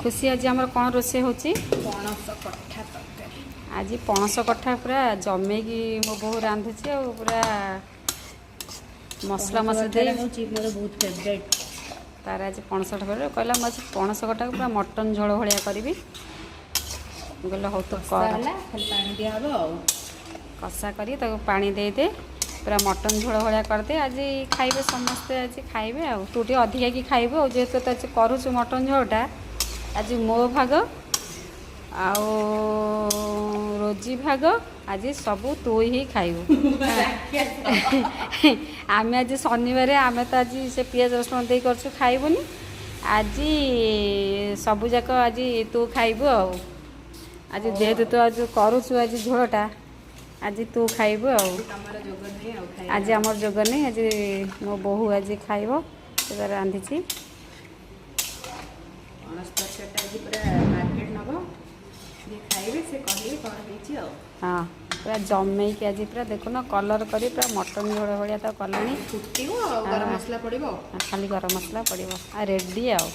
ଖୁସି, ଆଜି ଆମର କ'ଣ ରୋଷେଇ ହେଉଛି? ପଣସ କଠା ତରକାରୀ। ଆଜି ପଣସ କଠା ପୁରା ଜମେଇକି ମୋ ବୋହୂ ରାନ୍ଧୁଛି ଆଉ ପୁରା ମସଲା ମସଲି ଦେଇ। ହେଉଛି ମୋର ବହୁତ ଫେଭରେଟ୍। ତାର ଆଜି ପଣସ କଠା ଫେଭରେଟ୍। କହିଲା, ମୁଁ ଆଜି ପଣସ କଠାକୁ ପୁରା ମଟନ୍ ଝୋଳ ଭଳିଆ କରିବି। ମୁଁ କହିଲି, ହଉ, ତୁ କର। ହେଲା, ଖାଲି ପାଣି ଦିଆହବ ଆଉ। କଷା କରି ତାକୁ ପାଣି ଦେଇଦେ, ପୁରା ମଟନ୍ ଝୋଳ ଭଳିଆ କରିଦେ। ଆଜି ଖାଇବେ ସମସ୍ତେ, ଆଜି ଖାଇବେ ଆଉ ତୁ ଟିକେ ଅଧିକା କି ଖାଇବୁ ଆଉ, ଯେହେତୁ ତୁ ଆଜି କରୁଛୁ ମଟନ୍ ଝୋଳଟା। ଆଜି ମୋ ଭାଗ ଆଉ ରୋଜି ଭାଗ, ଆଜି ସବୁ ତୁ ହିଁ ଖାଇବୁ। ଆମେ ଆଜି ଶନିବାର, ଆମେ ତ ଆଜି ସେ ପିଆଜ ରସୁଣ ଦେଇ କରୁଛୁ, ଖାଇବୁନି ଆଜି। ସବୁ ଯାକ ଆଜି ତୁ ଖାଇବୁ ଆଉ ଆଜି ଯେହେତୁ ତୁ ଆଜି କରୁଛୁ ଆଜି ଝୋଳଟା, ଆଜି ତୁ ଖାଇବୁ ଆଉ। ତମର ଯୋଗ ନାହିଁ ଆଉ ଖାଇବା। ଆଜି ଆମର ଯୋଗ ନାହିଁ। ଆଜି ମୋ ବୋହୂ ଆଜି ଖାଇବ, ସେ ତାର ରାନ୍ଧିଛି। ପଣସ ତରକାରୀଟା ଆଜି ପୁରା ମାର୍କେଟ ନବ। ଯିଏ ଖାଇବେ, ସେ କହିବେ କ'ଣ ହେଇଛି ଆଉ। ହଁ, ପୁରା ଜମେଇକି ଆଜି ପୁରା ଦେଖୁନ, କଲର୍ କରି ପୁରା ମଟନ୍ ଝୋଳ ଭଳିଆ ତ କଲାଣି। ଫୁଟିବ ଆଉ ଗରମ ମସଲା ପଡ଼ିବ ଆଉ। ଖାଲି ଗରମ ମସଲା ପଡ଼ିବ ଆଉ ରେଡ଼ି ଆଉ।